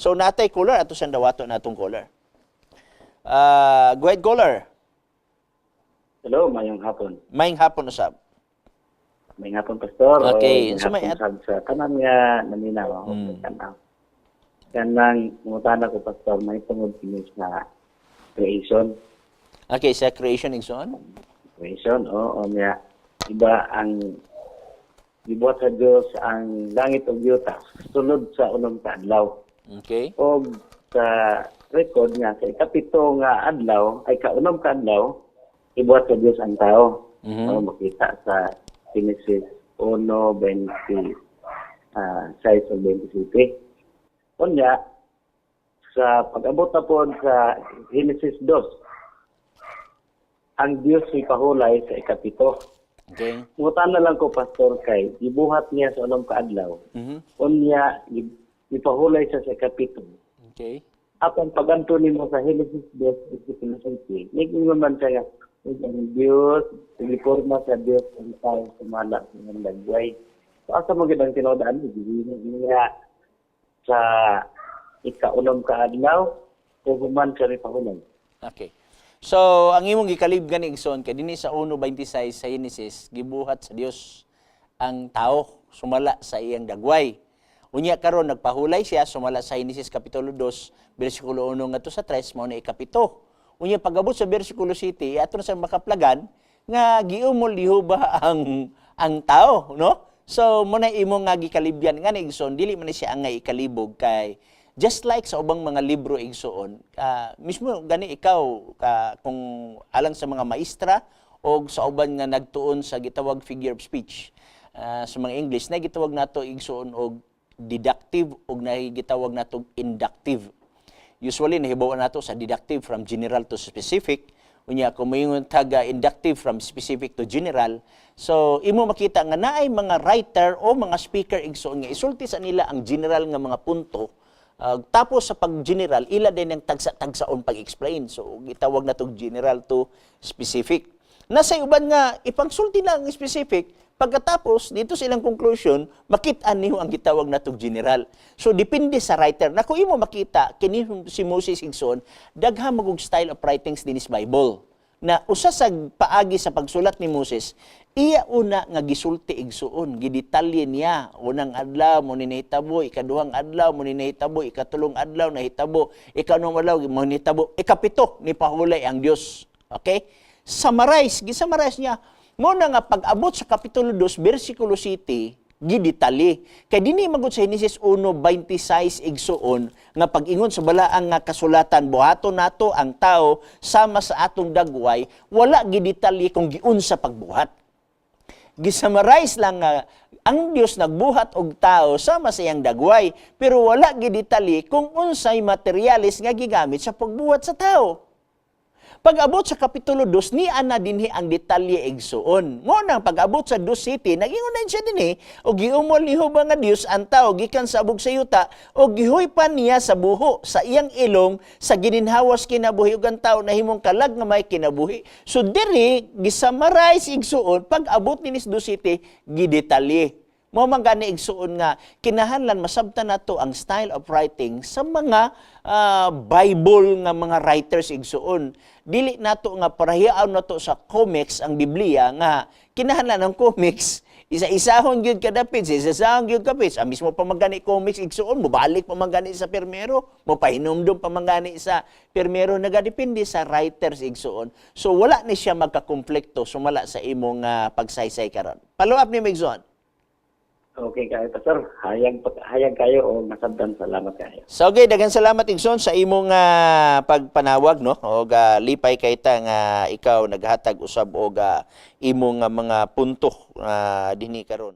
So natay caller, ato sang dawato natong caller. Go ahead, caller. Hello, mayong hapon. Maayong hapon usab. Mayong hapon, Pastor. Okay, O, so may mayong hapon sa tanan nga naminaw. Tanaw. Kanang mangutana ko, Pastor, may tungod kini sa creation. Okay, sa creation, igsoon. Creation, oo, niya. Iba ang gibuhat sa Dios ang langit ug yuta sulod sa unom ka adlaw. Og sa record nga sa ikapito nga adlaw ay kaunom ka adlaw, ibuhat sa Dios ang tao. O, makita sa Genesis 1:26 o 27. Unya, sa pag-abot na po sa Genesis 2, ang Dios pahulay sa ikapito. Mangutana lang ko, Pastor, kay gibuhat niya sa unom ka adlaw. Unya, ipahulay siya sa ikapito. Apan paganto nimo sa Genesis 2, versikulo 7, nag-ingon man siya nga, ug ang Dios, giporma sa Dios ang tao sumala sa iyang dagway. So asa mo gid ang tinuod ani, niya sa ikaunom ka adlaw o human siya pahulay? Okay. So, ang imong gikalib gani, igsoon, kay dinhi sa 1:26 sa Genesis, gibuhat sa Dios ang tao sumala sa iyang dagway. Unya karon nagpahulay siya sumala sa Genesis kapitulo 2 bersikulo 1 ngadto sa 3, mao na ikapito. Unya pag-abot sa bersikulo 7, ato na sa makaplagan nga giumol ni Jehova ang tao, no? So mo na imo nga gikalibyan nga ni, igsoon, dili man ni siya ang nga ikalibog kay just like sa ubang mga libro, igsoon, mismo gani ikaw ka, kung alang sa mga maestra o sa uban nga nagtuon sa gitawag figure of speech sa mga English na gitawag nato, igsoon, og deductive og na gitawag nato inductive. Usually nahibaw nato sa deductive, from general to specific. Unya kung moingon taga inductive, from specific to general. So imo makita nga naay mga writer o mga speaker, igsoon, nga isulti sa nila ang general nga mga punto. Tapos sa pag-general, ila din ang tagsa-tagsaon pag-explain. So gitawag nato general to specific. Nasa uban nga ipangsulti lang ang specific, pagkatapos dito sa ilang conclusion, makit-an niyo ang gitawag natong general. So depende sa writer. Na kung imo makita kini si Moses, igsoon, daghan magug style of writings dinis Bible. Na usa sa paagi sa pagsulat ni Moses, iya una nga gisulti, igsuon, gidetalye niya. Unang adlaw mo ni nahitabo, ikaduhang adlaw mo ni nahitabo, ikatulong adlaw nahitabo, ikaunong adlaw mo ni nahitabo, ikapito ni pahulay ang Dios. Okay? Summarize, gisummarize niya. Mo na nga pag-abot sa kapitulo 2 bersikulo 7, gidetalye. Kay dinhi magud sa Genesis 1:26, igsuon, nga pag-ingon sa balaang nga kasulatan, "Buhaton nato ang tao sama sa atong dagway," wala gidetalye kung giunsa pagbuhat. Gisummarize lang nga ang Dios nagbuhat og tao sama sa iyang dagway, pero wala gidetalye kung unsay materyales nga gigamit sa pagbuhat sa tao. Pag-abot sa kapitulo 2, ni ana dinhi ang detalye, igsuon. Mo nang pag-abot sa 2 City, nag-ingon na siya dinhi, og giumol ni Jehova nga Dios ang tao gikan sa abog sa yuta, og gihuypan niya sa buho sa iyang ilong sa gininhawas kinabuhi, ug ang tao nahimong kalag nga may kinabuhi. So diri gisummarize, igsuon, pag-abot ni 2 City, gidetalye. Mo man gani, igsuon, nga kinahanglan masabtan nato ang style of writing sa mga Bible nga mga writers, igsuon. Dili nato nga parahiaon nato sa comics ang Biblia nga kinahanglan ang comics isa-isahon gyud kada page, isa-isahon gyud ka page. Ang mismo pa man gani comics, igsuon, mobalik pa man gani sa pirmero, mopahinumdum pa man gani sa pirmero, nagadepende sa writers, igsuon. So wala ni siya magkakonflikto sumala sa imong pagsaysay karon. Follow up ni igsuon. Okay kayo, Pastor. Hayag, hayag kayo o nasabdan. Salamat kayo. So okay, daghan salamat, igsoon, sa imong pagpanawag, no, og lipay kay ta nga ikaw naghatag usab og imong mga punto dinhi karon.